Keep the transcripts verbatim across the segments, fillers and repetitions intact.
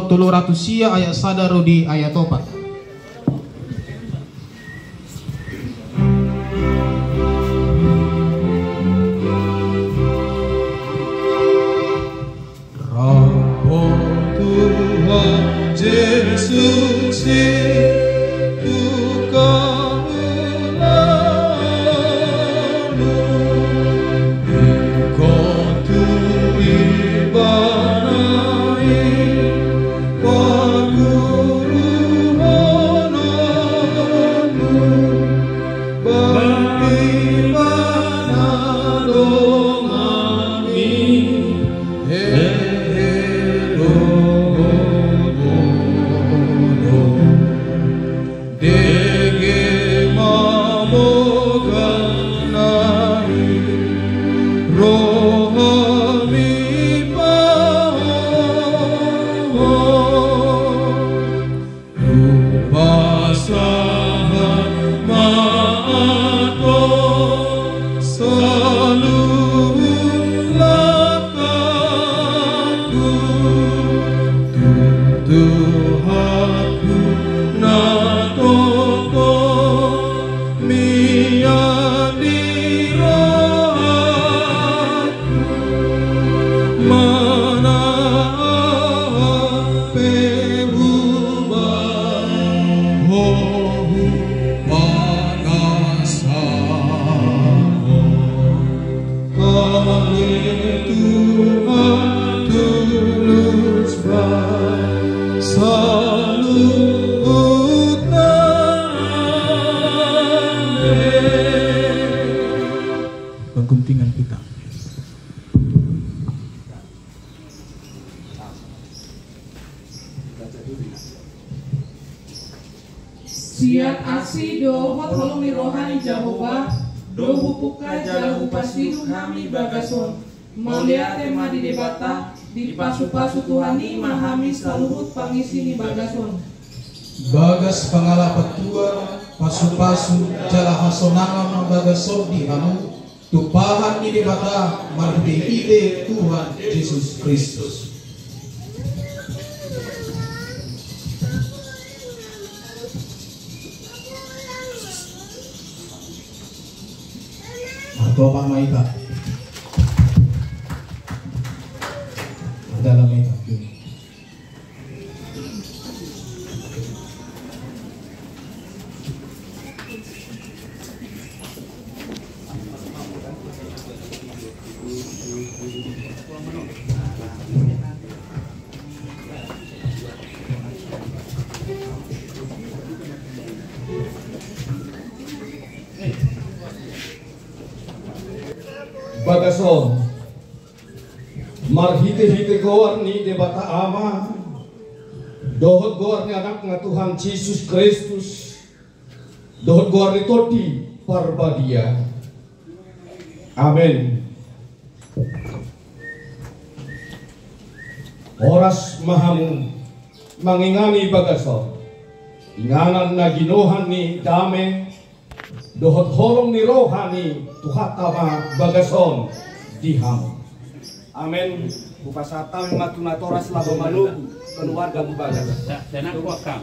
Tolu ratus sia ayat sada ro di ayat opat. Rap Ho Tuhan Jesus i, tu kaulahononmu, ingkon tu Ibana i paguruhononmu. Bangkit ma na donganmi, hehe dohot holong. Dege ma mogana i, rohami pahohom. Hupasahat ma ahu saluhut langkathu tu Tuhanku na tongtong mian di rohangku. Manang aha pe hubahen, Ho hupangasahon. Ale Tuhan, tulus ma saluhutna. Amen. Bangkit ma hita. Sian asi dohot holong ni roha ni Jahowa do hupungka jala hupasihut hami bagas on. Mauliate ma di Debata, dipasupasu Tuhan i ma hami saluhut pangisi ni bagas on. Bagas pangalapan tua, pasupasu jala hasonangan ma bagas on di hamu, tumpahan ni Debata marhitehite Tuhan Jesus Kristus. Martopang ma hita. Mardalan ma hita. Bagas on, marhitehite goar ni Debata Ama dohot goar ni Anakna Tuhan Jesus Kristus dohot goar ni Tondi Parbadia. Amen. Horas ma hamu mangingani bagas on. Inganan na ginohan ni dame dohot holong ni roha ni Tuhanta ma bagas on di hamu. Amen. Hupasahat hami ma tu natoras laho manogu keluarga mu bagas. Sa-, senang kuat, Kang.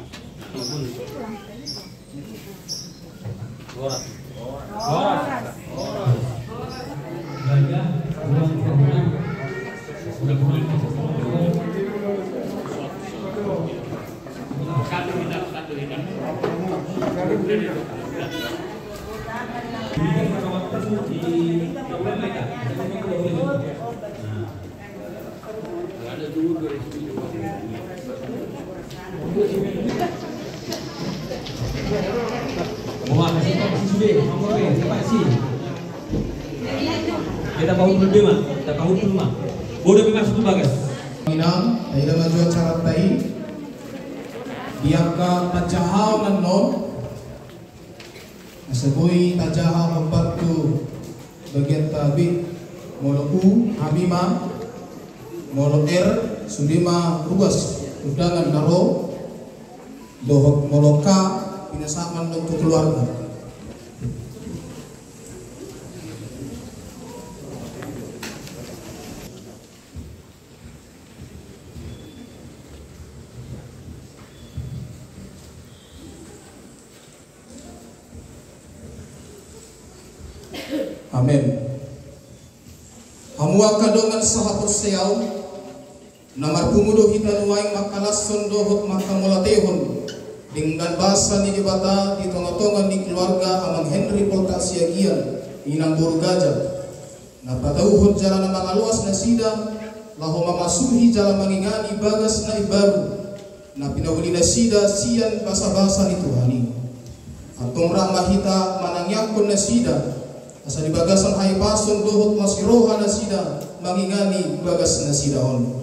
Beta pahundul be ma, beta pahundul ma. Bodo be masuk tu bagas. Inang, taida ma jua acaranta i. Di angka panjahaon annon. Asa boi tajaha hombar tu bagianta be, molo U hami ma, molo R sude ma ruas undangan na ro, dohot molo K pinasahat ma annon tu keluarga. Amen. Hamu angka dongan sahaporseaon, na marpungu do hita nuaeng mangkalashon dohot mangkamauliatehon denggan basa ni Debata di tongatonga ni keluarga Amang Henry Poltak Siagian, Inang boru Gaja, na patauhon jala na mangaloas nasida laho mamasuhi jala mangingani bagas na imbaru na pinauli nasida sian basabasa ni Tuhan i. Antong rap ma hita manangiangkon nasida, asa di bagasan hahipason dohot las ni roha nasida mangingani bagas nasida on.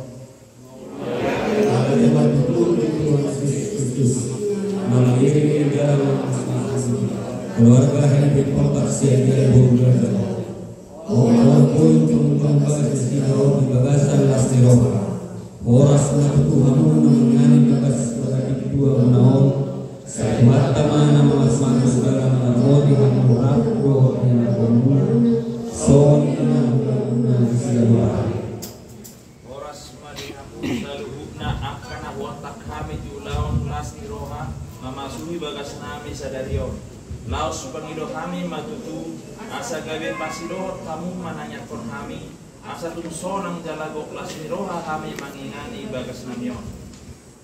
Keluarga Henry Poltak Siagian boru Gaja. Ombas pun tung tung bagas nasida on di bagasan las ni roha. Horas ma tutu hamu na mangingani bagas bagas di dua muna on. Sai Tuhanta ma na mangasmana segala manarmoti hamu rap dohot ianakhonmu. Songon i ma na mangula nasida. Horas ma di hamu saluhutna angka na huantak hami di ulaon las ni roha mamasuhi bagasnami sadari on. Laos pangido hami ma tutu asa gabe parsidohot hamu manangiangkon hami, asa tung sonang jala gok las ni roha hami mangingani bagasnami on.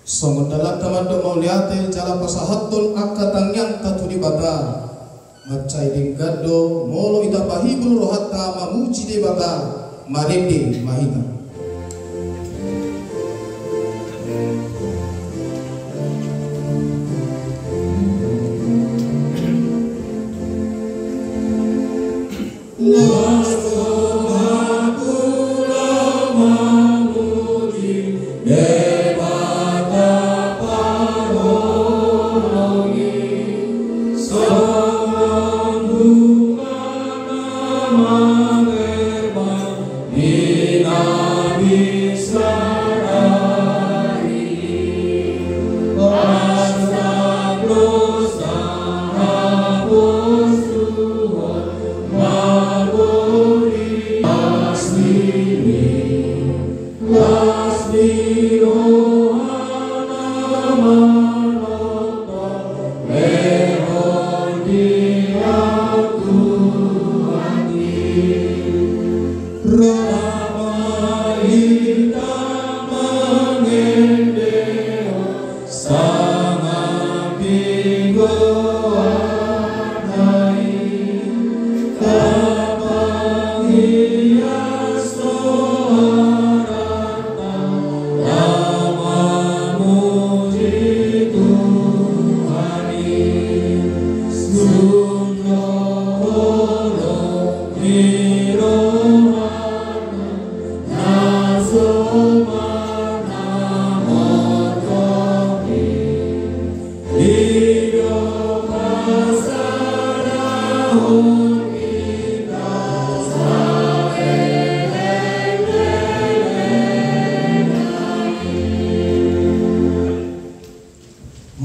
Songon dalanta mandok mauliate jala pasahathon angka tangiangta tu Debata. Mansai denggan do molo hita pahibul rohanta mamuji Debata. Marende ma hita.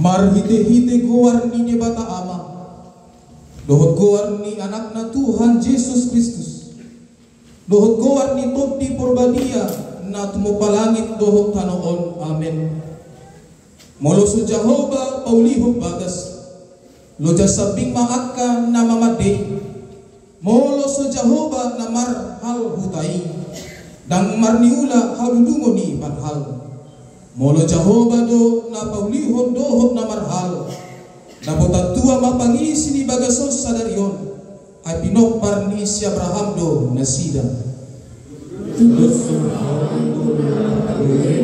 Marhitehite goar ni Debata Ama, dohot goar ni Anakna Tuhan Jesus Kristus, dohot goar ni Tondi Porbadia na tumompa langit dohot tano on. Amen. Molo so Jahowa paulihon bagas, loja sambing ma angka na mamandei. Molo so Jahowa na marhal huta i, ndang marniula halulungon ni parhal. Molo Jahowa do na paulihon dohot na marhal, dapotan tua ma pangisi ni bagas on sadari on. Ai pinompar ni si Abraham do nasida. Tudos ma ahu anggo na marhagale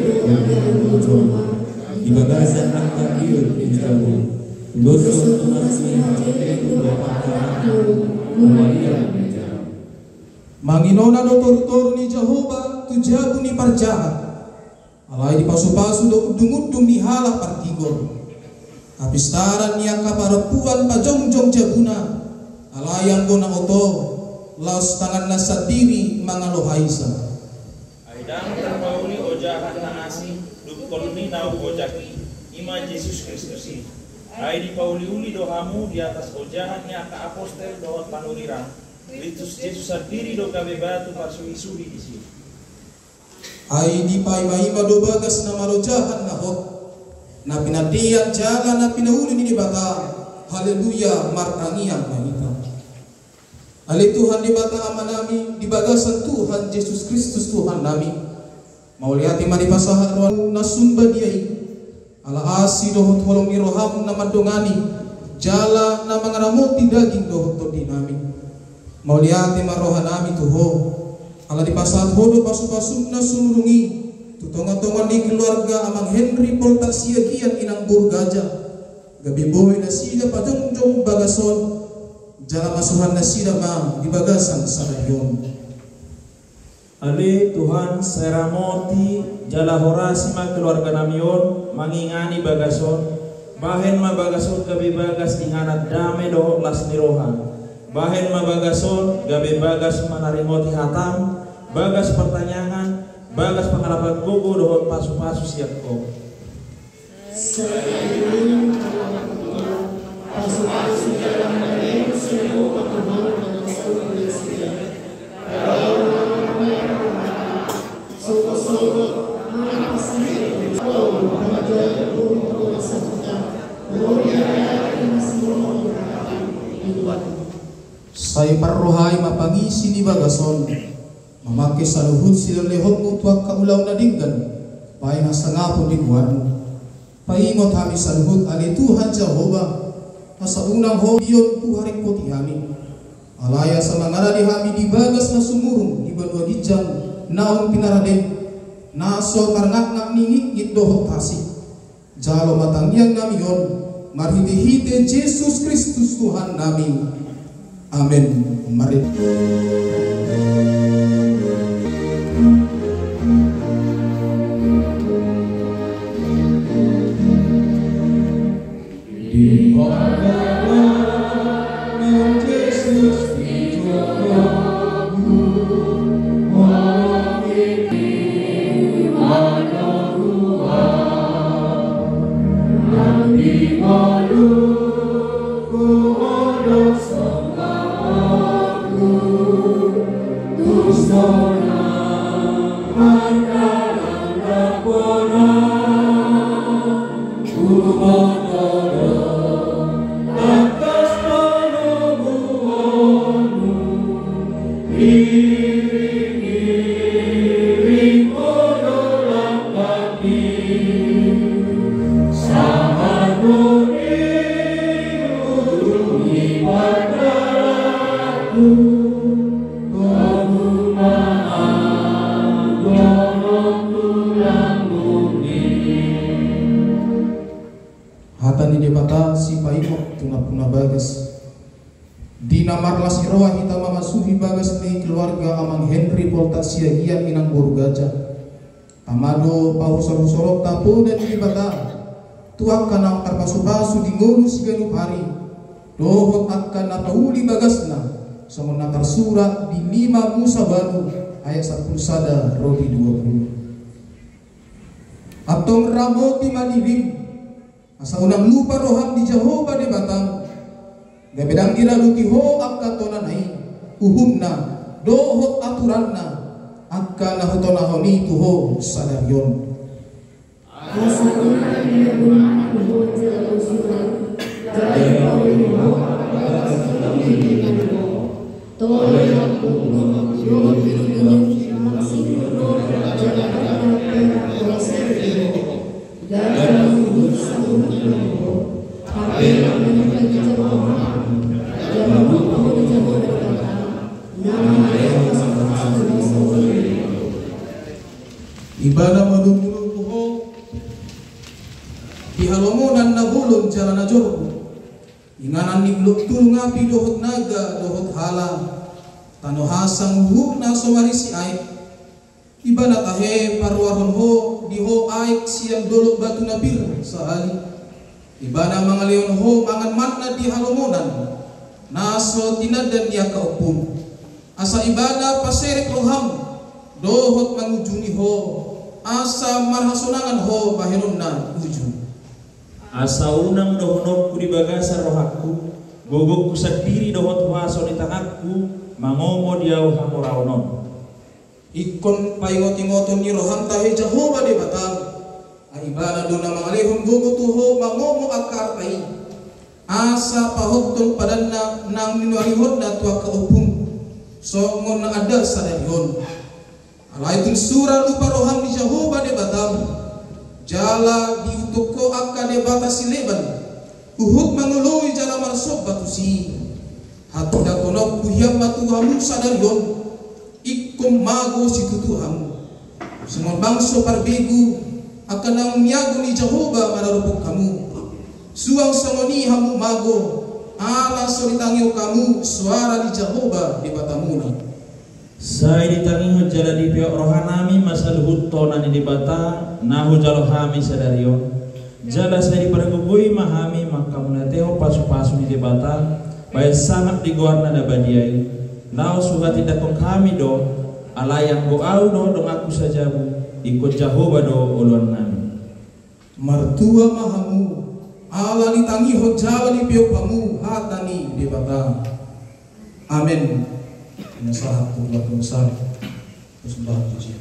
di bagasan angka iur ni jabu. Tudos ma tunas ni hagale tu angka anak na maliang di jabu. Manginona do torutoru ni Jahowa tu jabu ni parjahat. Alai dipasupasu do undungundung ni halak partigor. Hapistaran ni angka parompuan pajongjong jabuna. Alai anggo na oto, laos tanganna sandiri mangalohaisa. Ai ndang tarpauli ojahan na asing, dungkon ni na umojak i, i ma Jesus Kristus i. Ai dipauliuli do hamu di atas ojahan ni angka apostel dohot panurirang. Kristus Jesus sandiri do gabe batu parsuhisuhi disi. Ai dipaimaima do bagas na malojahan na hot, na pinandean jala na pinauli ni Debata. Haleluya, martangiang ma hita. Ale Tuhan Debata Amanami, di bagasan Tuhan Jesus Kristus Tuhannami, mauliate ma dipasahat rohaM na sumbadia i, ala asi dohot holong ni rohaM na mandongani jala na mangaramoti daging dohot tondinami. Mauliate ma rohanami tu Ho, ala dipasahat Ho do pasupasum na sumurung i tu tongatonga ni keluarga Amang Henry Poltak Siagian Inang Boru Gaja, gabe boi nasida pajongjong bagas on, jala masuhan nasida ma di bagasan sadari on. Ale Tuhan, sai ramoti jala horasi ma keluarganami on mangingani bagas on, bahen ma bagas on gabe bagas inganan dame dohot las ni roha. Bahen ma bagas on gabe bagas manaringoti hataM, bagas partangiangan, bagas pangarapan gogo dohot pasupasu sian Ho. Sai parrohai ma pangisi ni bagas on, mamangke saluhut silehonMu tu angka ulaon na denggan, bahen hasangapon di goarMu. Paingot hami saluhut ale Tuhan Jahowa, asa unang Ho dion huharingkoti hami. Alai asa mangarade hami di bagas na sumurung di banua ginjang naung pinarade, na so marngakngak ni ngitngit dohot hasik. Jalo ma tangiangnami on marhitehite Jesus Kristus Tuhannami. Amen. Mari. Hata ni Debata sipaingot tu nampuna bagas. Di na marlas ni roha hita mamasuhi bagas ni keluarga Amang Henry Poltak Siagian Inang Boru Gaja. Tama do pahusorhusoronta poda ni Debata tu angka naung tarpasupasu di ngolu siganup ari, dohot angka na pauli bagasna, songon na tarsurat di lima Musa balu ayat sampulu sada ro di dua pulu. Antong ramoti ma dirim, asa unang lupa roham di Jahowa Debatam, gabe ndang diradoki ho angka tonana i, uhumna, dohot aturanna, angka na hutonahon i tu ho sadari on. Asa unang diradoki ho jala usuran, jala dipauli ho angka bagas na uli ni inganan ho. Ibana manungkun ho di halomonan na bolon jala na jorbo. Inganan ni bulung tulung api dohot naga dohot hala, tano hasang huhut na so marisi aek. Ibana tahe paruarhon ho di ho aek sian dolok batu na pir sahali. Ibana mangalehon ho mangan manna di halomonan na so tinandan ni angka ompum. Asa ibana paserep roham dohot mangujungi ho, asa marhasonangan ho bahenonna uju. Asa unang dohononku di bagasan rohangku, gogongku sandiri dohot huaso ni tanganku mangomo di ahu hamoraon on. Ingkon paingotingoton ni roham tahe Jahowa Debatam, ai ibana do na mangalehon gogo tu ho mangomo angka arta i, asa pahothon padanna naung ninuarihonna tu angka ompum, Songon na adong sadari on. Alai tung sura lupa roham di Jahowa Debatam, jala diutuk ho angka debata sileban, huhut mangoloi jala marsomba tusi. Hatindangkononku hian ma tu hamu sadari on, ingkon mago situtu hamu. Songon bangso parbegu, angka naung niago ni Jahowa maradophon hamu. Suang songon i hamu mago, ala so ditangihon hamu soara ni Jahowa Debatamuna. Sai ditangihon jala dipeop rohanami ma saluhut tona ni Debata na hujalo hami sadari on. Jala sai dipargogoi ma hami manghamunatehon pasupasu ni Debata, bahen sangap di goarna na badia i. Laos huhatindangkon hami do, alai anggo ahu dohot donganku sajabu, ingkon Jahowa do oloannami. Martua ma hamu, ala ditangihon jala dipeop hamu hata ni Debata. Amen. Pinasahat tu Tuhan Tuhan besar. Persembahan pujian.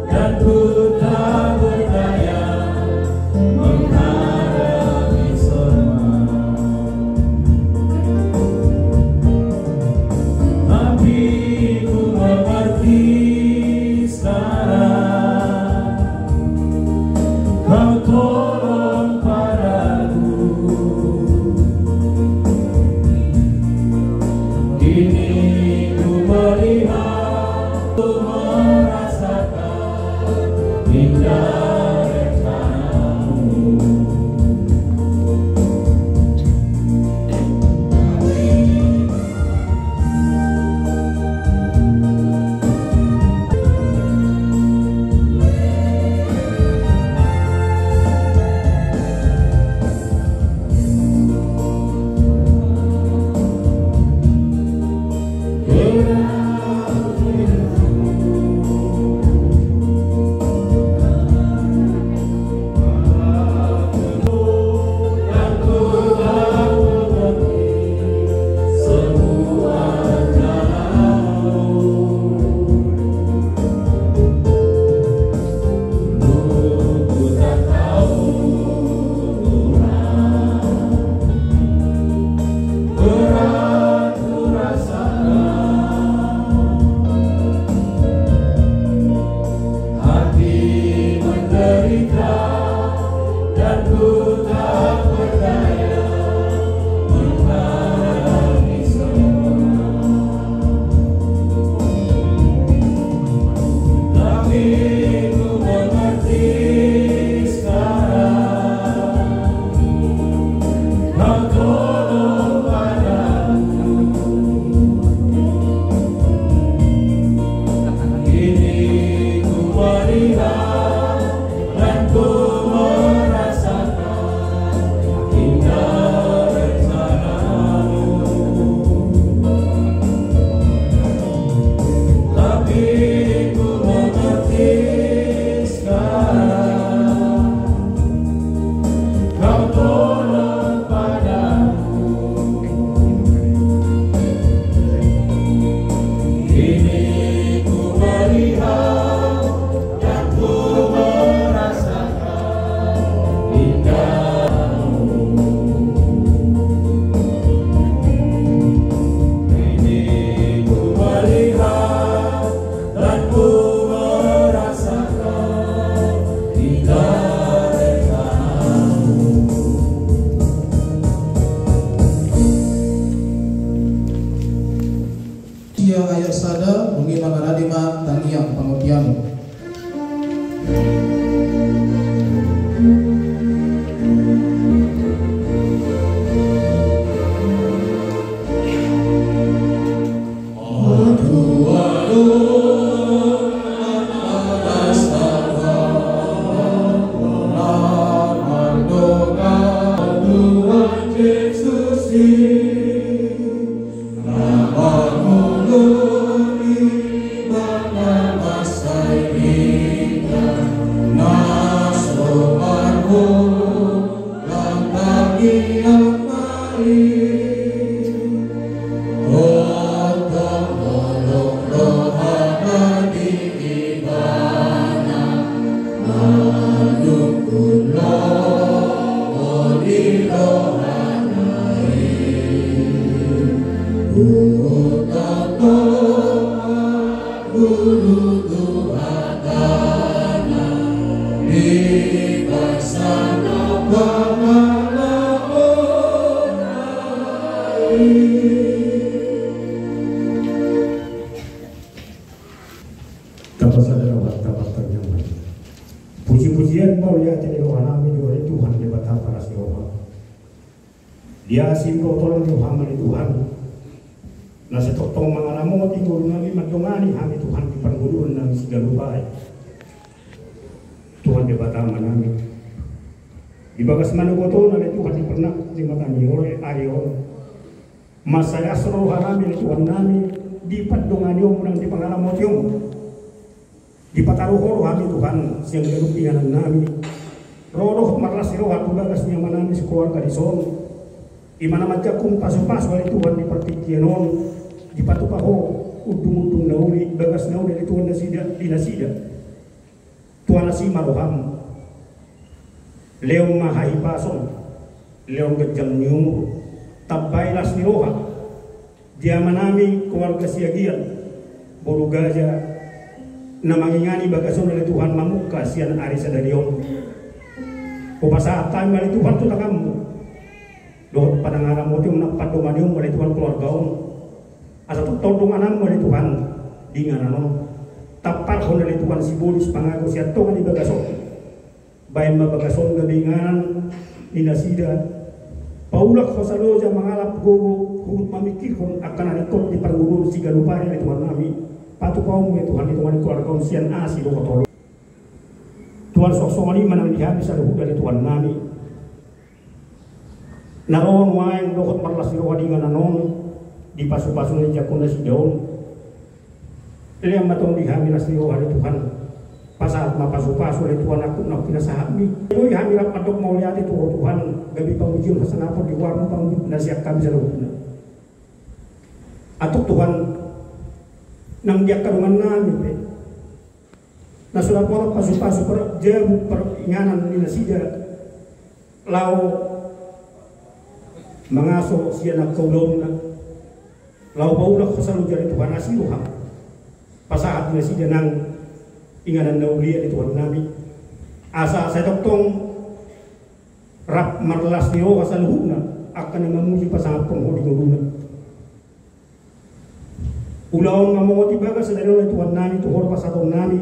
Dan ku tak berdaya menghadapi semua. Tapi ku mengerti sekarang Kau tolong padaku. Kini ku melihat, ku merasakan indah rencanamu. Hati menderita dan ku tak berdaya menghadapi semua. Tapi ku mengerti sekarang. Kau tolong padaku. Kini ku melihat dan ku merasakan Tapasada roha, tapartangianghon. Puji-pujian mauliate di roha nami di Tuhan Debata parasi roha. Dia singkotol ni roham ale Tuhan. Na sai tongtong mangaramoti ngolu nami mandongani hami Tuhan di parngoluon nami siganup ari. Tuhan Debata Ama nami. Di bagas manogot on ale Tuhan di pernah di mata ni ore ari on. Mansai las roha nami ale Tuhan nami di pandonganion nang di pangaramotion. Dipataru Ho do hami Tuhan sian ganup inganan nami. Ro dohot marlas ni roha tu bagas ni ama nami sikeluarga dison. I ma na manjangkon pasu-pasu ale Tuhan di partingkian on. Dipatupa Ho undung-undung na uli, bagas na uli ale Tuhan nasida, di nasida. Tuhan asi ma roham. Lehon ma hahipason, lehon ganjang ni umur, tambai las ni roha. Di ama nami keluarga Siagian, boru Gaja, na mangingani bagas on ale Tuhan mamungka sian ari sadari on. Hupasahat hami ma ale Tuhan tu tanganmu. Dohot panangaramotion nang pandonganion ale Tuhan keluarga on. Asa tongtong dongananmu ale Tuhan di inganan on. Tamparhon ale Tuhan sibolis pangago sian tonga ni bagas on. Baen ma bagas on gabe inganan ni nasida. Paulak Ho saloja mangalap gogo huhut mamingkirhon angka na ringkot di parngoluon siganup ari ale Tuhan nami. Patupahon ma ale Tuhan di tonga ni keluarga on sian asi dohot olo. Tuhan songon i ma nang di hami saluhutna ale Tuhan nami. Na ro nuaeng dohot marlas ni roha di inganan on, di pasu-pasu na dijangkon nasida on. Lehon ma tong di hami las ni roha ale Tuhan. Pasahat ma pasu-pasu ale Tuhan angkup na pinasahatmi. Boi hami rap mandok mauliate tu Ho Tuhan, gabe pamujion hasangapon di goarmu pangurupi na sian hami saluhutna. Antong Tuhan, nang di angka dongan nami pe. Na so dapotan pasu-pasu parjabu paringanan ni nasida laho mangaso sian angka ulaonna. Laho paulak Ho saloja ale Tuhan asi roham. Pasahat di nasida nang inganan na uli ale Tuhan nami. Asa sai tongtong rap marlas ni roha saluhutna angka na mamuji pasangaphon Ho di ngoluna. Ulaon mamongoti bagas sadari on ale Tuhan nami tu Ho do pasahaton nami.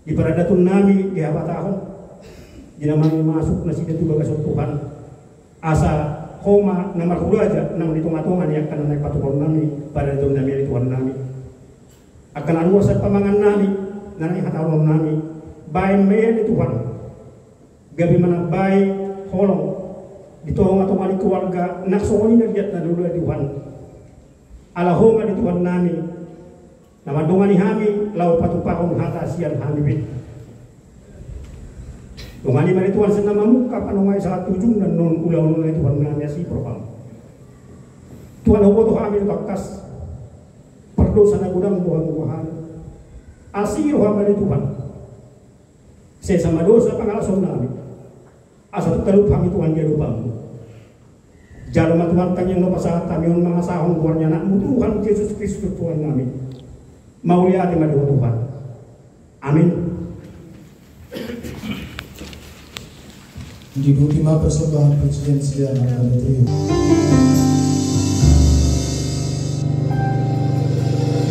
Di paradaton nami di habatahon. Di na mangihut nasida tu bagas on Tuhan. Asa Ho ma na marhuraja nang di tonga-tonga ni angka na naeng patupaon nami paradaton nami ale Tuhan nami. Angka na ruar sian pamangan nami na naeng hatahonon nami. Baen ma i ale Tuhan. Gabe manambai holong di tonga-tonga ni keluarga na songon i na liat na lolo ale Tuhan. Ala Ho ma ale Tuhan nami na mandongani hami laho patupahon hata sian hami be. Dongani ma ale Tuhan sian na mamungka panongaion sahat tu ujungna on ulaon on ale Tuhan nami asi roham. Tuhan huboto hami do tangkas pardosa na godang do hami. Asi roham ale Tuhan. Sesa ma dosa pangalaosion nami. Asa tung talup hami Tuhan di adopanmu. Jalo ma Tuhan tangiang na pasahat hami on mangasahon goar ni anakmu Tuhan Jesus Kristus Tuhan nami. Mauliate ma di Ho Tuhan. Amin. Diikuti ma persembahan pujian sian angka trio.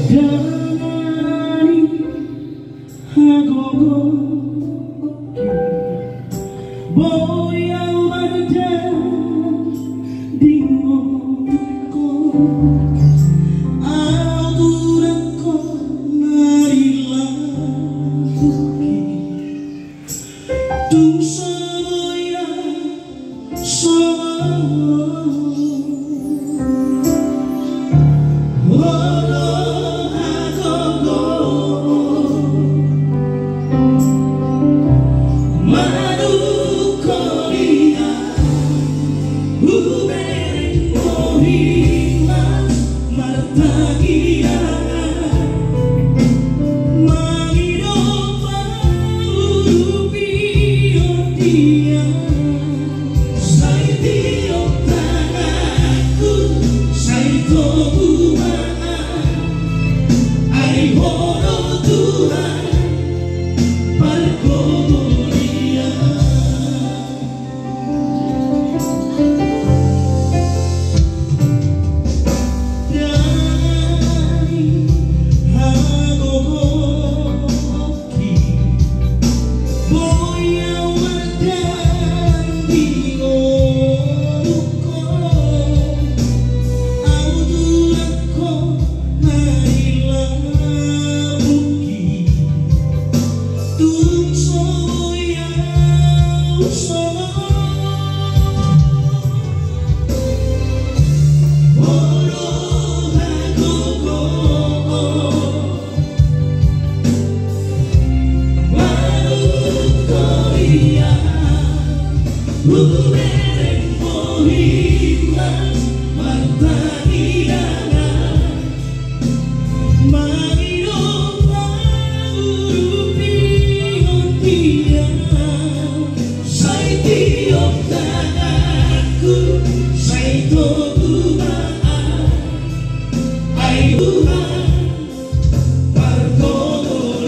Dangani hagogoonku, boi ahu mardalan di ngolungku, ahu tu dangkon na nilakuhi, tung so boi ahu so Sai tiop tanganku, sai togu ma ahu, ai Ho do Tuhan pargogoonku. Hubereng bohim las martangiangan, mangido pangurupihon Dia. Sai tiop tanganku, sai togu ma ahu, ai Tuhan, pargogorian.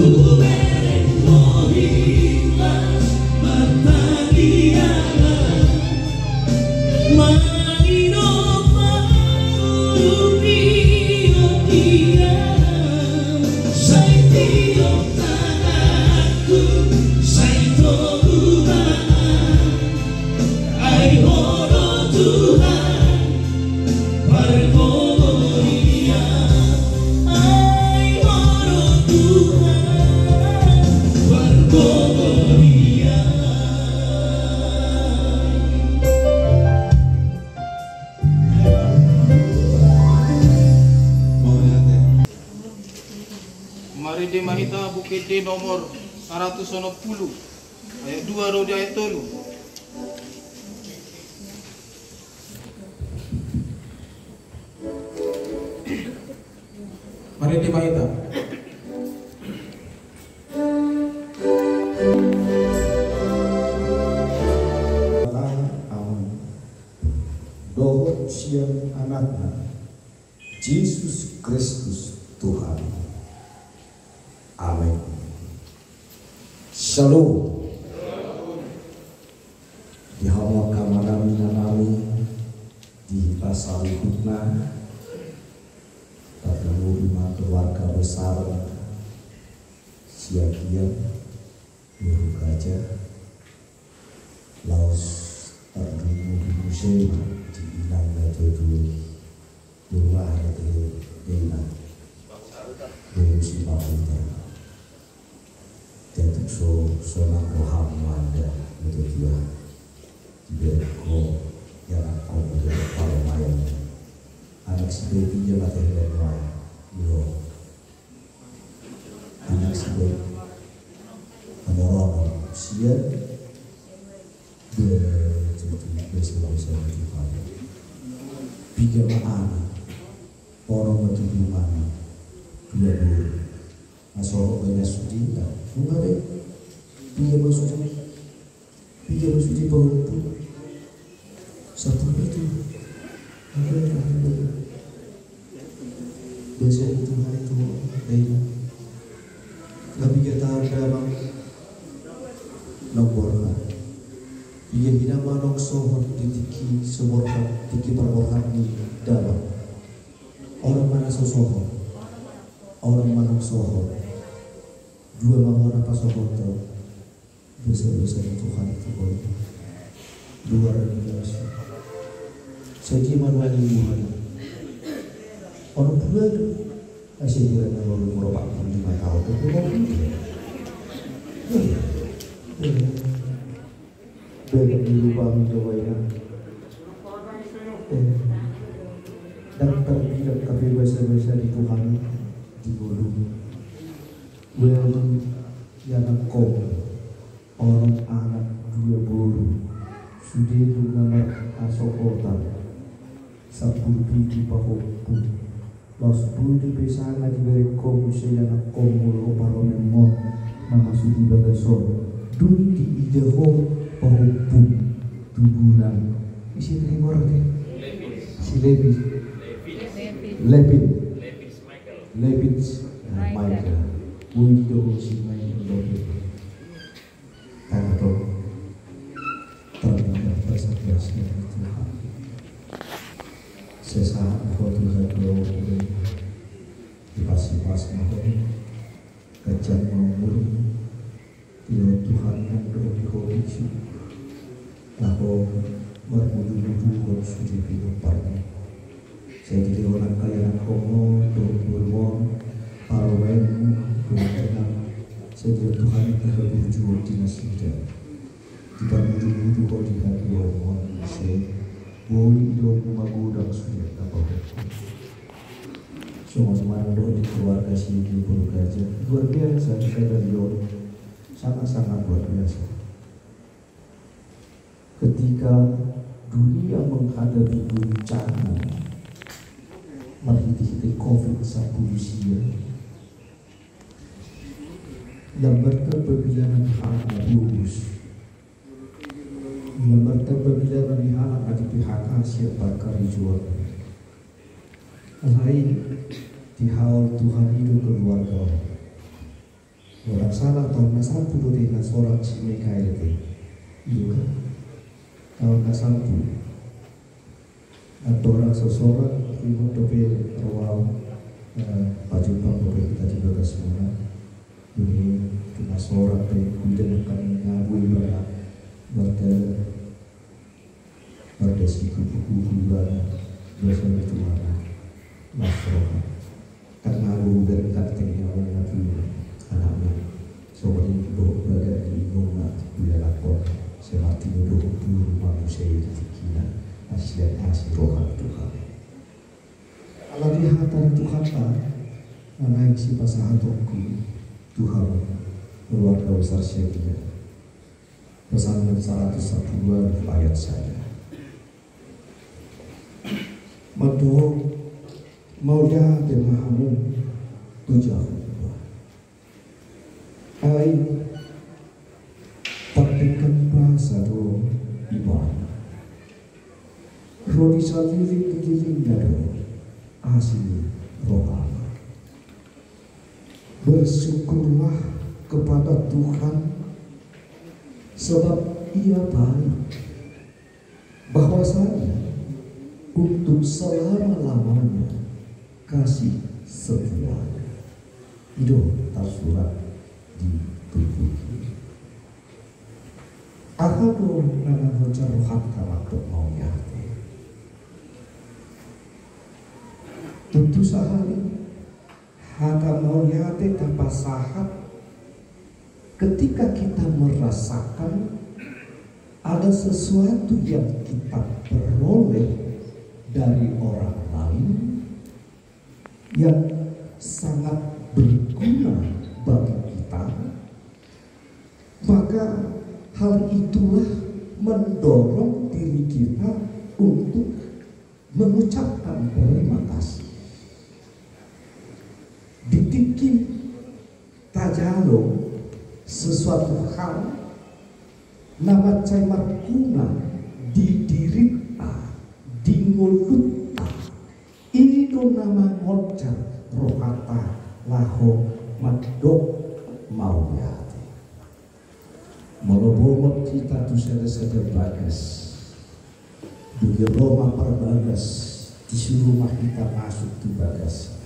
Hubereng bohim las martangiangan, mangido pangurupihon Dia. Sai tiop tanganku, sai togu ma ahu, ai Ho do Tuhan, pargogorian, ai Ho do Tuhan, pargogorian. Marende ma hita Buku Ende nomor saratus onom pulu, ayat dua ro di ayat tolu. Marende ma hita. Dohot sian Anakna, Jesus Kristus Tuhan. Amen. Shalom. Di hamu angka amanami, inanami, di hita saluhutna, tarlumobi ma keluarga besar Siagian, Guru Gaja, laos tarlumobi muse ma di inang na tuatua i, Guru Ahmad Dena, Guru Sipahuta. Tentu so, sonang roham manda, betul dia. Dibereng ho, ya, ho, parumaen. Anak si Devi, ya, mate, ya, yo. Anak si Devi. Nomor ono, sian. Be, jadi, biasa, biasa, biasa. Piga ma anak. Ono ma tubu anak. Dua boru. Aso ho banyak sude, nunga be. Piga ma sude. Piga ma sude pahompu. Sampulu pitu. Aha, aha, aha. Biasa itu hari itu, baik. Tapi kita ada, Bang. Nomor. Piga hina manongsohon di tingki seborhat, tingki parborhat ni damang. Orang mana sosohon. Orang manongsohon. Dua ma hona pasohoton. Dosa-dosa ni Tuhan itu, Bapak. Luar biasa. Sadia ma nuaeng ni Tuhan. Orang tua tu. Ai sadia na baru umur empat puluh lima tahun tu, Bapak. Iya. Iya. Banyak di lupa menjawab ya. Eh. Dan terbilang tapi bahasa-bahasa di Tuhan di bulu. Wali, ya, anak komu, orang anak dua boru, sude nunga marhasohotan, sampulu pitu pahompu, laos boi pe sanga dibereng ho muse anak komu, o parumaenmon, na masuk di bagason, dung diida ho pahompu, tubuna. Ise pe gorarna? Si Levi. Levi. Levi. Levins, eh, Michael. Michael. Boi do ho si Michael Lopez. Karena tu terbuka bahasa Indonesia Tuhan. Sesaat ho Tuhan doa, dipas-ipas ma ho, kejang ma umur. Tuhan, Tuhan, nang do di ho bisu. Laho Marmudumuduhon sude pinomparmu. Sai dilehon angka ianakhonmu dohot borumon, parumaenmu dohot inang, sai dilehon Tuhan i haburjuon di nasida. Diparmudumuduhon di hatuaonmu muse, boi idaonmu magodang sude angka pahompum. Songon i ma dohot di keluarga Sigigiot Gaja, luar biasa di sadari on, sangat-sangat luar biasa. Ketika dunia menghadapi guncangan marhite-hite covid sampulu sia, lam martamba bilangan halak na bogus, lam martamba bilangan ni halak na di-P H K sian parkarejoan. Alai dihaol Tuhan i do keluarga on. Ndang salah, taon na salpu do te na sorat si Mikael te. Iyo kan? Taon na salpu. Andorang so sorat, ingot dope ro au, eh, pajumpang dope hita di bagasmuna. Dungi tu na sorat pe, huida nangkin na boi bana mardalan. Pardasi kupu-kupu ibana, biasa itu mana? Las roha. Karena aku berkat tengah orang aku anaknya. Sobat itu dohot baga di inongna, uya lakon. Seperti itu dohot dulu manusia itu kina. Asli, asli roha Tuhan. Ala di hata Tuhan ta, na naeng sipasahatonku Tuhan, keluarga besar Siagian. Psalmen saratus sampulu ualu ayat sada. Mandok mauliate ma hamu tu Jahowa. Ai tarpingkan basa do ibana. Ro di saliling-lilingna do asi ni rohana. Bersyukurlah kepada Tuhan, sebab Ia baik, bahwasanya untuk selama-lamanya kasih setia-Nya. I do tarsurat di turpuk i. Aha do na mangonjar rohanta mandok mauliate? Tontu sahali, hata mauliate tapasahat ketika kita merasakan ada sesuatu yang kita peroleh dari orang lain yang sangat berguna bagi kita, maka hal itulah mendorong diri kita untuk mengucapkan terima kasih. Di tingki tajalo sesuatu hal na mansai marguna di dirinta, di ngolunta, i do na mangonjar rohanta laho mandok mauliate. Molo bongot hita tu sada-sada bagas, dung i ro ma parbagas, disuru ma hita masuk tu bagasna.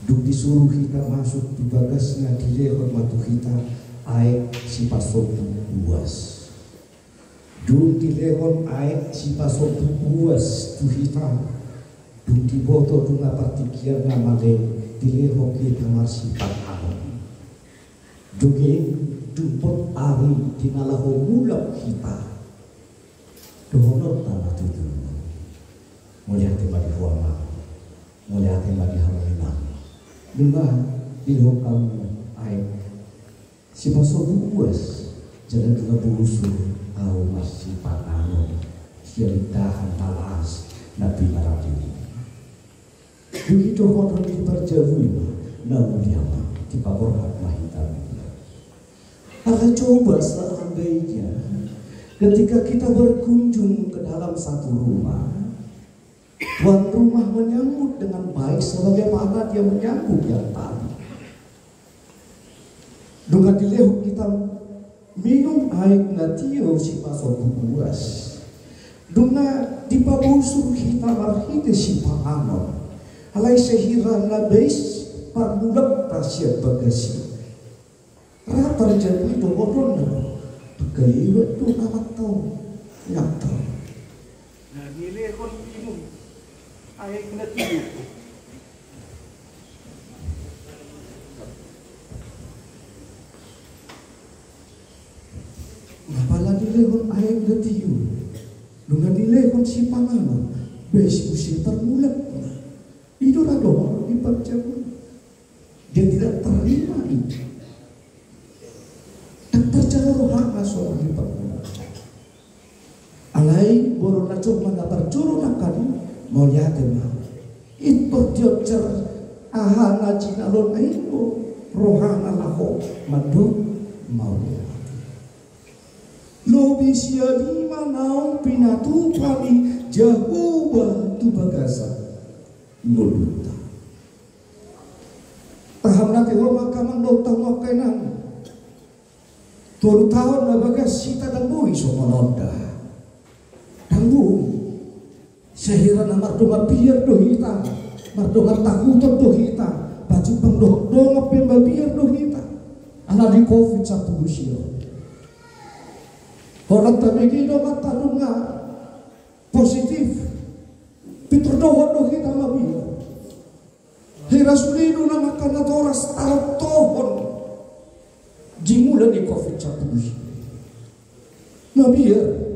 Dung disuru hita masuk tu bagasna, dilehon ma tu hita aek sipasombu uas. Dung dilehon aek sipasombu uas tu hita, dung diboto nunga partingkian na male, dilehon hita marsipanganon. Dung i, dung bot ari di na laho mulak hita, dohononta ma tutu: Mauliate ma di ho amang, mauliate ma di hamu inang, nunga dilehon hamu aek sipasombu uas, jala nunga bosur ahu marsipanganon sian indahan na las na pinarade i. Dung i dohonon ni parjabui ma: Na uli amang, dipaborhat ma hita mulak. Alai coba seandainya ketika kita berkunjung ke dalam satu rumah, tuan rumah menyambut dengan baik sebagaimana dia menyambut yang tadi. Nunga dilehon hita minum aek na tio sipasombu uas. Nunga dipabosur hita marhite sipanganon. Alai sahira na bais parmulakta sian bagas i, ra parjabui dohononna: Pangkaliuan do na mantong, na mantong. tiur, nunga dilehon sipanganon, baen muse parmulakna. I do na dohot di parjabu. Dia tidak terima itu. Dang tarjalo rohana songon i parmulakna. Alai boru na cuma na parjolo nangkaning, mauliate ma. Intor dionjar aha na jinalona i do rohana laho mandok mauliate. Lobi sian i ma naung pinatupa ni Jahowa tu bagasan ngolunta. Tahan na pe ho ma angka amang dohot hamu angka inang. Tolu taon na bagas hita dang boi songon on da. Dang boi. Sahira na mardongan biar do hita, mardongan tahuton do hita, pajumpang dohot dongan pe mabiar do hita. Ala ni covid sampulu sia on. Holan tabege do mantong nunga positif. Pintor dohot do hita mabiar. Hira sude do nang angka natoras taontohon di mula ni covid sampulu sia. Mabiar.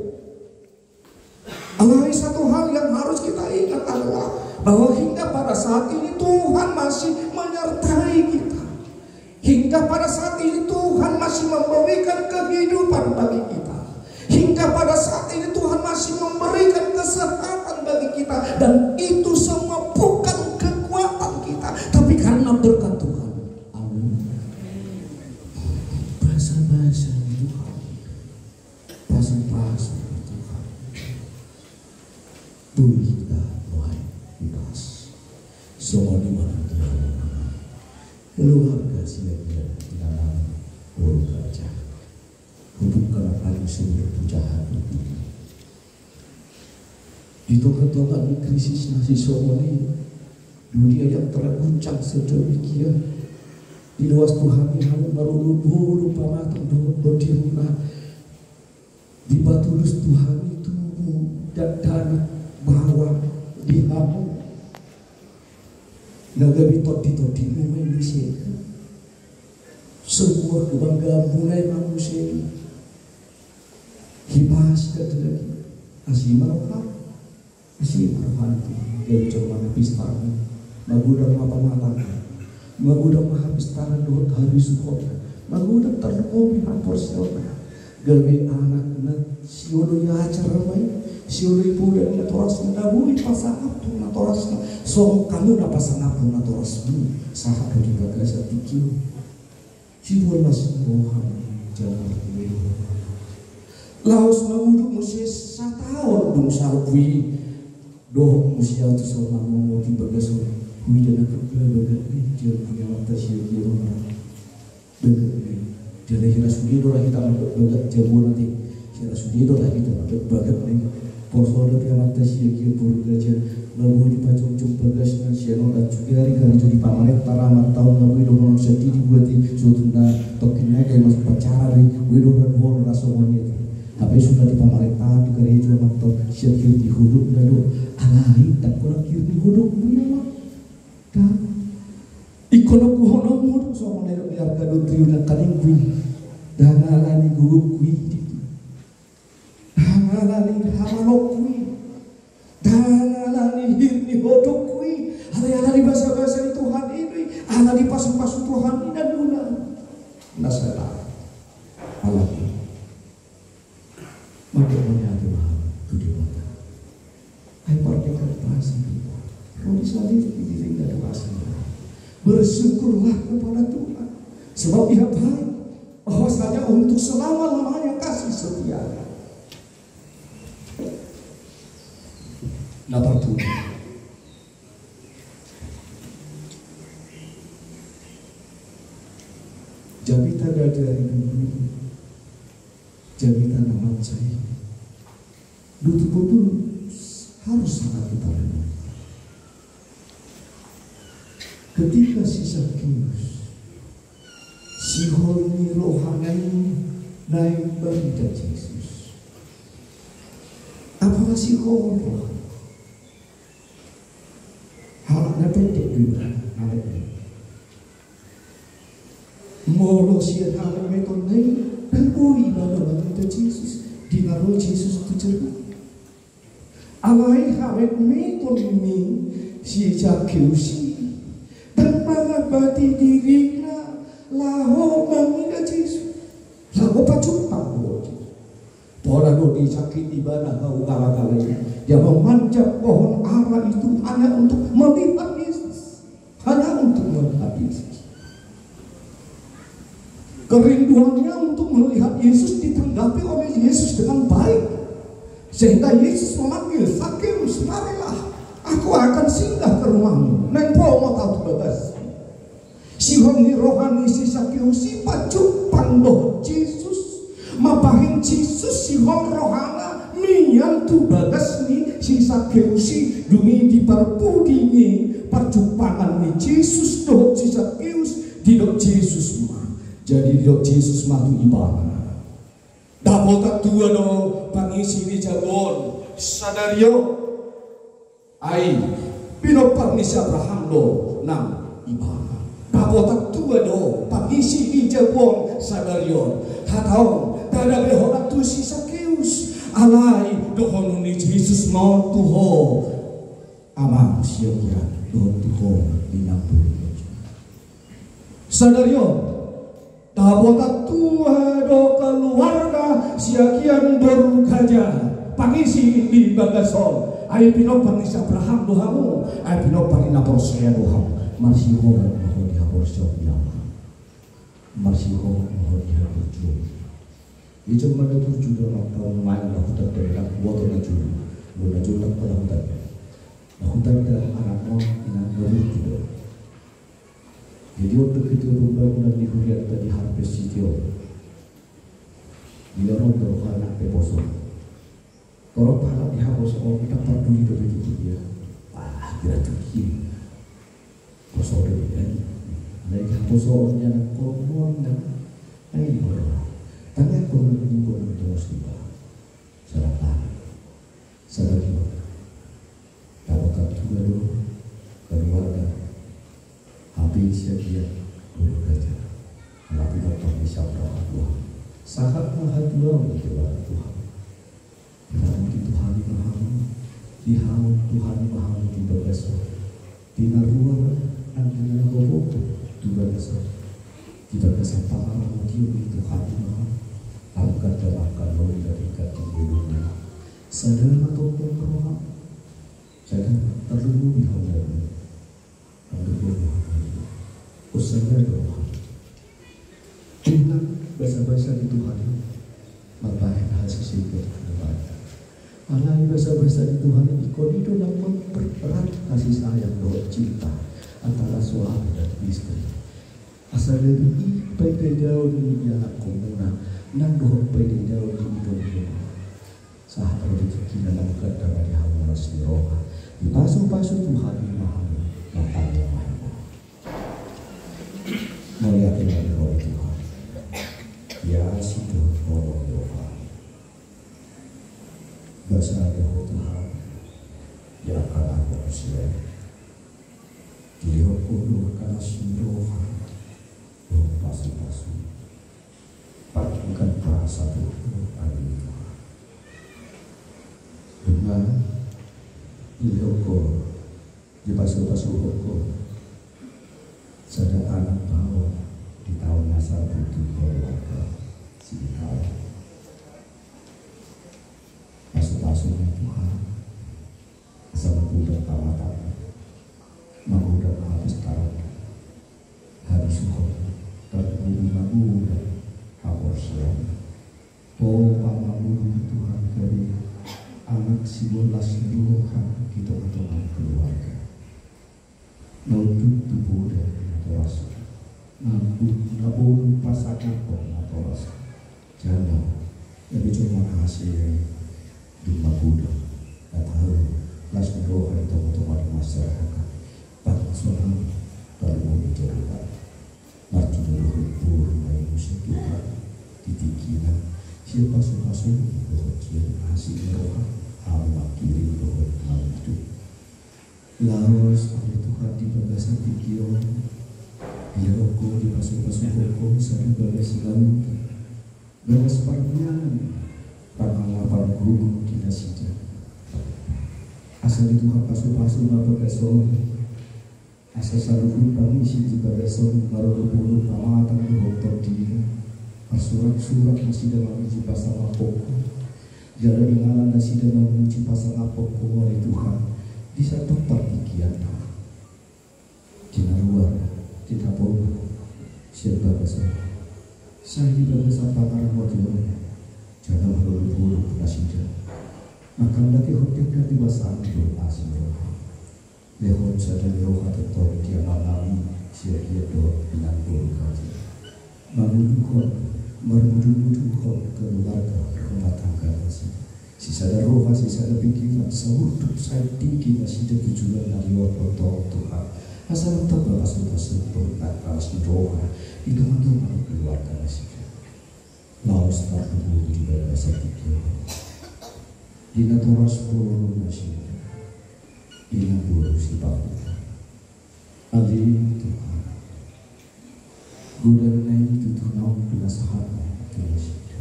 Alai satu hal yang harus kita ingat adalah bahwa hingga pada saat ini Tuhan masih menyertai kita. Hingga pada saat ini Tuhan masih memberikan kehidupan bagi kita. Hingga pada saat ini Tuhan masih memberikan kesehatan bagi kita. Dan itu semua bukan kekuatan kita, tapi karena berkat Tuhan. Amin. Basa-basa Tuhan. Pasu-pasu Tuhan. Boi hita nuaeng ipas. Songon i ma nang di hamu keluarga sian ia di na boru raja. Hubungkan hami suhut tu jahat. Di tonga-tonga ni krisis na sisongon i, dunia yang terguncang sedemikian, diloas Tuhan i hami marolopolop pamatang dohot borngin na dipatulus Tuhan i tubu dakdanak baoa di hamu. Na gabe tondi-tondimu ma i muse. Sebuah kebanggaanmuna i ma muse. Hipas dakdanak i. Asi ma roha. Asi ma roha ni Tuhan. Gabe jolma na pistarna. Magodang ma pamatangna. Magodang ma hapistaran dohot habisuhonna. Magodang tarlumobi haporseaonna. Gabe anak na sioloi ajar ma i, sioloi poda ni natorasna, na boi pasangaphon natorasna, songon hamu na pasangaphon natorasmu, sahat do di bagasan tingki on. Sibolas roha ni jabu. Laos mangudut muse sataon dung salpu i, dohot muse ahu tu saur matua di bagasan on, huida nangkin bagak ni jabu ni amanta sian dia on. Bagak ni. Jala hira sude do ra hita mandok bagak jabu on ate. Hira sude do ra hita mandok bagak ni. Poso do pe amanta sian dia boru raja. Laho dipajongjong bagasna sian on, acu gari karejo di pamarenta ra amanta on, laho i dohonon sandiri buat i. Sotung na tongkin na gabe masuk upacara do i. Boi do ra dohonon ra songon i ate. Hape suda di pamarenta do karejo amanta on, sian hir ni hudukna do. Alai dang holan hir ni hudukmu i amang. Dang. Ingkon do huhononmu do songon na nidok ni arga dotri on nangkaning i. Dang ala ni gogongku i. Dang ala ni hamalongku i. Dang ala ni hir ni hudukku i. Alai ala ni basabasa ni Tuhan i do i. Ala ni pasupasu Tuhan i na nunga. Na sada. Alani. Maka mauliate ma tu Debata. Ai pardenggan basa Debata. Ro di sandiri di diri na dewasa. Bersyukurlah kepada Tuhan. Sebab Ia baik. Bahwasanya untuk selama-lamanya kasih setia. Na parpudi. Jamita na dari bumi. Jamita na mansai. Betul-betul harus sangat kita renungkan. Ketika si Sakeus, sihol ni rohana i naeng marida Jesus. Apala sihol rohana? Halak na pendek do ibana, halak na Molo sian halak metonna i, dang boi ibana marida Jesus. Di na ro Jesus tu jolo. Alai hametmeton ni si Sakeus i, ndang mangambati dirina laho mangida Jesus. Laho pajumpang dohot Jesus. Pola do disangkit ibana hau galagala i. Dia memanjat pohon ara itu hanya untuk melihat Yesus. Hanya untuk melihat Yesus. Kerinduannya untuk melihat Yesus ditanggapi oleh Yesus dengan baik. Sehingga Yesus memanggil, "Sakeus, marilah, aku akan singgah ke rumahmu." Naeng pola ma tu bagas. Sihol ni roha ni si Sakeus i pajumpang dohot Jesus. Mambahen Jesus sihol rohana mian tu bagas ni si Sakeus i. Dung i di parpudi ni parjumpangan ni Jesus dohot si Sakeus, didok Jesus ma. Jadi didok Jesus ma tu ibana, "Dapotan tua do pangisi ni jabu on sadari on." Ai pinompar ni si Abraham do nang ibana. Dapotan tua do pangisi ni jabu on sadari on. Hata on ndada be hona tu si Sakeus. Alai dohonon ni Jesus ma on tu ho, amang siagian, dohot tu ho inang boru. Sadari on dapotan tua do keluarga siagian boru gaja pangisi di bagas on. Ai pinompar ni si Abraham do hamu, ai pinompar ni na porsea do hamu. Marsihohot ma ho di haporseaon ni Abraham. Marsihohot ma ho di haporseaon. Ijom ma na burju do na parumaen na hutanda, na huboto na jolo. Lo na jolo na hutanda. Na hutanda anak on inang na burju do. Jadi on do ketua pembangunan ni hurianta di Harvest City on. Dilehon do halak pe poso. Torop halak di haposo on ndang parduli dope tu huria. Ah, kira tu dia. Poso do dia. Alai di haposo on dia nang komo nang. Ai moro. Tangan komo nang komo nang tongos iba. Salah paham. Sadari on dapotan tua do keluarga. Hape siagian boru gaja. Alai pinompar ni si Abraham, Tuhan. Sahat ma hatuaon di Tuhan, Tuhan. Dihaon Tuhan ma hamu, dihaon Tuhan ma hamu di bagas on. Di na ruar nang di na gogo tu bagas on. Di bagasan pangaramoti on di Tuhan ma hamu. Lalu kan dalam kan lo di tingkat di gunung. Sada ma tongtong roha. Sada tarlumobi hamu. Anggo boha, o sada do. Inang basabasa ni Tuhan i mambahen haseseion tu hubungan. Alai basabasa ni Tuhan i ingkon i do na mempererat kasih sayang dohot cinta antara suami dan istri. Asa gabe i paidadaon ni ianakhonmuna nang dohot paidadaon ni idaonmuna. Sahat rezekina nang gandang di hamu las ni roha. Dipasupasu Tuhan i ma hamu. Martangiang ma hita. Mauliate ma di Ho Tuhan. Ia asi do holong ni roham. Basa do Ho Tuhan. Ia akan aku percaya. Dilehon Ho do las ni roha. Dohot pasupasu. Patungan rasa tu Ho, amin. Tuhan, dilehon Ho, dipasupasu Ho, sada anak baoa di taon na salpu tu keluarga sihau. Pasupasu ma Tuhan, asa magodang pangatangna, magodang hapistaran, habisuhon, tarlumobi magodang haporseaon. Pola ma mangolu Tuhan gabe anak sibolas ni roha di tongatonga ni keluarga. Na unduk tu poda natoras, na unduk na olo pasangaphon natoras. Jala gabe jolma na hasea i, dung magodang, na tau las ni roha di tongatonga ni masyarakat. Bangso nami, tarlumobi Tuhan. Martinodohon boru ma i muse Tuhan di tingkina, sian pasupasu dohot sian asi ni roha, hamu mangkirim dohot mangido. Laos ale Tuhan di bagasan tingki on, dilehon Ho, dipasupasu Ho sada bagas laut, bagas parmianan, Di nasida. Asa di Tuhan pasupasu ma bagas on. Asa saluhut pangisi di bagas on marolopolop pamatang dohot tondina. Marsuraksurak nasida mamuji pasangaphon Ho. Jala inganan nasida mamuji pasangaphon Ho ale Tuhan. Di sandok partingkian na di na ruar, di na bona, sian bagas on. Sai di bagasan pangarantoan, jala marolopolop nasida. Mangkandati hoteng na di bagasan do asi roha. Lehon sada ni roha tongtong di amanami, sian ia dohot inang boru hati. Manguluhon, marmudumuduhon keluarga rumah tangga nasida. Sisada roha, sisada pikiran, saurduk sae tingki nasida tujuan na liwat tongtong Tuhan. Asa lam tamba pasupasu, tongtong las ni roha, di tongatonga keluarga nasida. Laos tarlumobi di bagasan tingki on. Di natoras bolon nasida. Inang boru Sipahutar. Ale Tuhan. Godang na i tutu naung pinasahatMu tu nasida.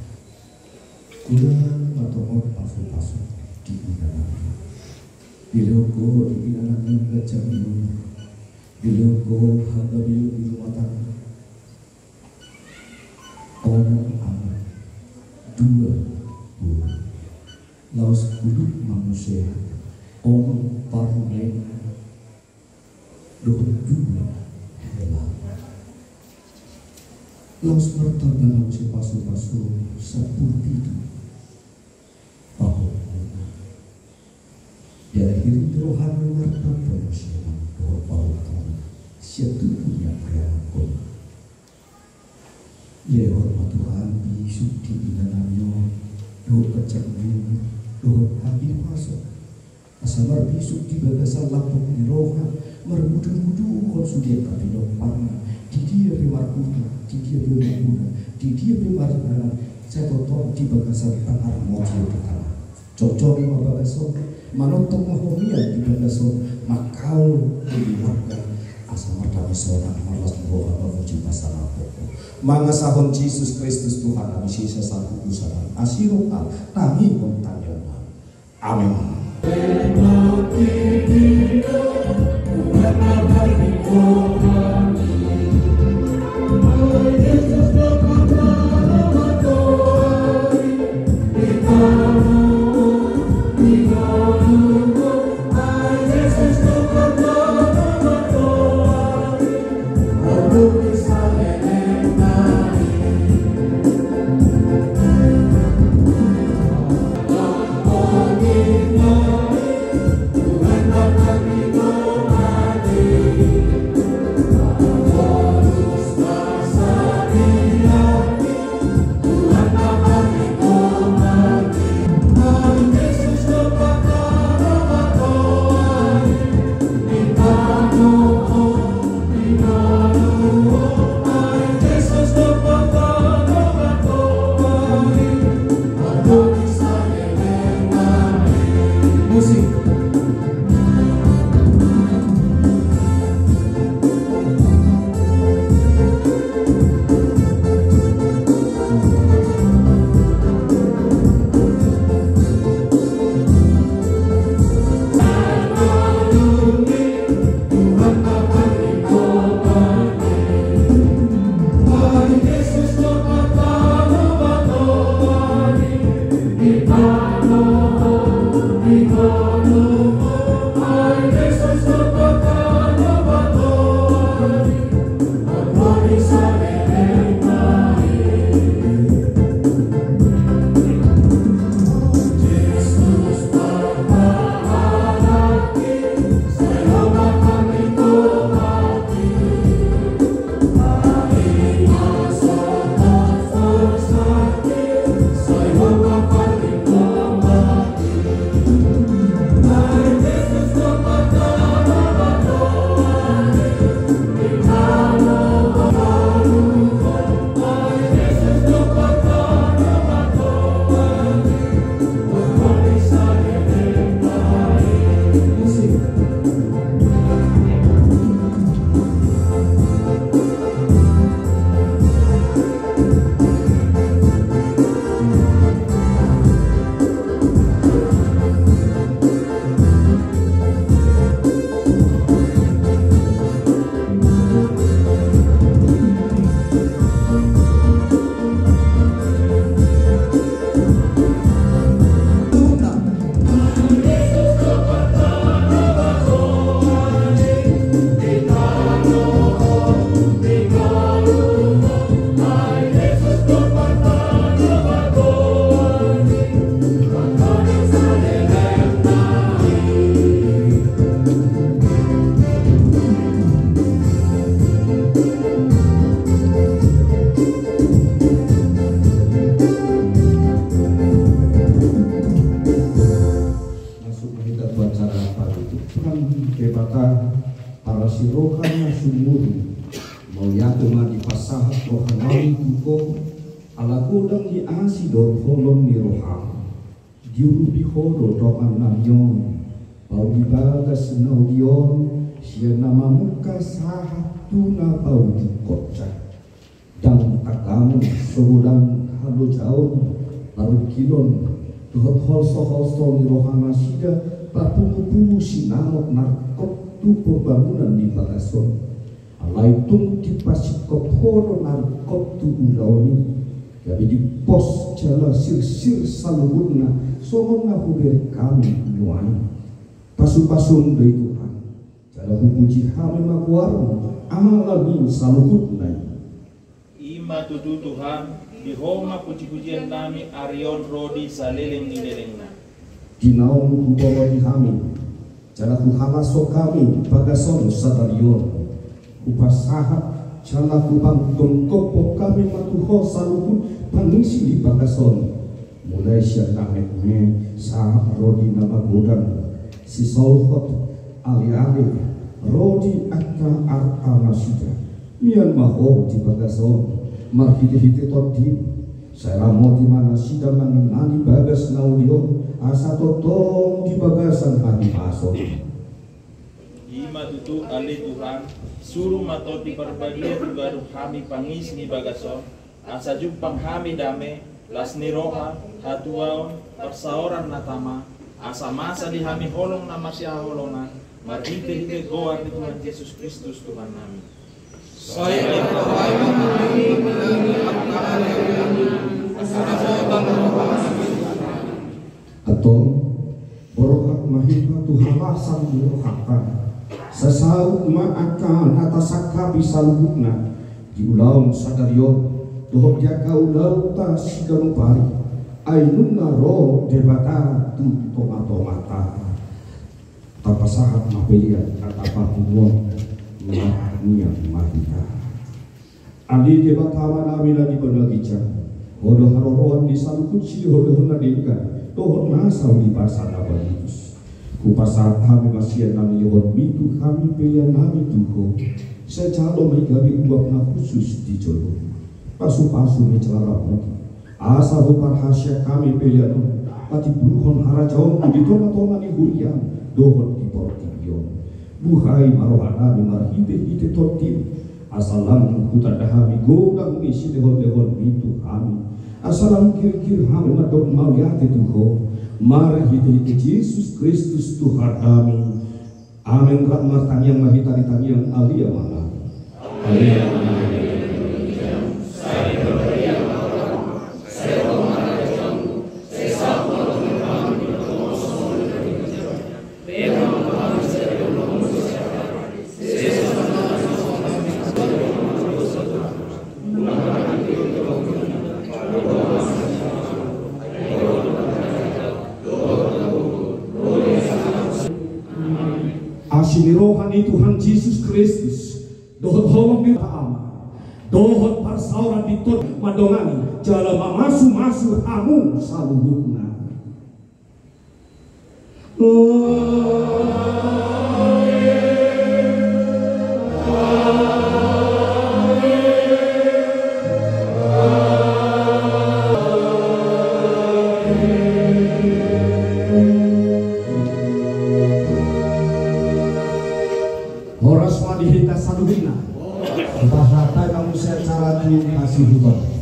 Godang ma tongon pasupasu di inanami. Dilehon Ho di inanami ganjang ni umur. Dilehon Ho hagabeon di rumah tangga. Onom anak, dua boru. Laos huhut ma muse onom parumaen dohot dua hela. Laos martamba na muse pasupasu sampulu pitu pahompu. Jala hirim rohana martamba muse dohot pahompu sian tubu ni angka ianakhon. Lehon ma Tuhan bisuk di inanami on, dohot ganjang ni umur, dohot hahipason. Asa marbisuk di bagasan lambok ni roha, marmudumuduhon sude angka pinomparna, di dia pe marhutang, di dia pe marhutang, di dia pe marhutang, sai tongtong di bagasan pangarantoan Tuhan. Jongjong ma bagas on, manongtong ma hamian di bagas on, mangkaol keluarga, asa mardame sonang, marlas ni roha, mamuji pasangaphon Ho. Mangasahon Jesus Kristus Tuhannami, sesa saluhutna, asi roha, tangihon tangiangnami. Amen. Parasi roha na sumurung, mauliate ma dipasahat rohanami tu Ho, ala godang ni asi dohot holong ni roham. Diurupi Ho do tongannami on, pauli bagas na uli on, sian na mamungka sahat tu na paujunghon. Ndang tangkangon so godang halojaon, parungkilon, dohot holsoholso ni rohanasida, parpungupungu sinamot na ringkot tu parbangunan ni bagas on. Alai tung dipasingkop Ho do na ringkot tu ulaon i, gabe dipos jala sirsir saluhutna songon na hubege hami nuaeng. Pasupasum do i Tuhan, jala hupuji hami ma goarmu ala ni saluhutna i. I ma tutu Tuhan, di Ho ma pujipujiannami ari on ro di saleleng ni lelengna. Di na on huboroti hami, jala huhalaso hami bagas on sadari on. Hupasahat jala hupanggophop hami ma tu Ho saluhut pangisi ni bagas on. Mulai sian na metmet sahat ro di na magodang, sisolhot, aleale, ro di angka arta nasida. Mian ma Ho di bagas on, marhitehite tondim, sai ramoti ma nasida manginani bagas na uli on, asa tongtong di bagasan hahipason. I ma tutu ale Tuhan, suru ma Tondi Parbadia tu gadung hami pangisi ni bagas on, asa jumpang hami dame, las ni roha, hatuaon, parsaoran na tama, asa masa di hami holong na marsihaholongan, marhitehite goar ni Tuhan Jesus Kristus Tuhannami. Sai Antong, borhat ma hita tu halasan ni rohanta. Sasaut ma angka na tasangkapi saluhutna di ulaon sadari on, dohot di angka ulaonta siganup ari. Ai nunga ro Debata tu tongatonganta. Tapasahat ma pelean na tapapungu on, martangiang ma hita. Ale Debata Amanami na di banua ginjang, Ho do haroroan ni saluhut silehonlehon na denggan dohot nasa ulipasan na palitus. Hupasahat hami ma sian na nilehonmi tu hami peleannami tu Ho. Sai jalo ma i gabe uap na hushus di jolom. Pasupasu ma i jala ramoti. Asa huparhaseang hami pelean on patimbulhon harajaonmu di tongatonga ni huriam dohot di portibi on. Buhai ma rohanami marhitehite tondim, asa lam hutanda hami godang ni silehonlehonmi tu hami, asa lam girgir hami mandok mauliate tu Ho, marhitehite Jesus Kristus Tuhannami. Amen. Rap martangiang ma hita di tangiang Ale Amanami. Asi ni roha ni Tuhan Jesus Kristus, dohot holong ni Debata Ama, dohot parsaoran ni Tondi mandongani jala mamasumasu hamu saluhutna. Horas ma di hita saluhutna. Hupasahat hami ma muse acara tu hasihuton.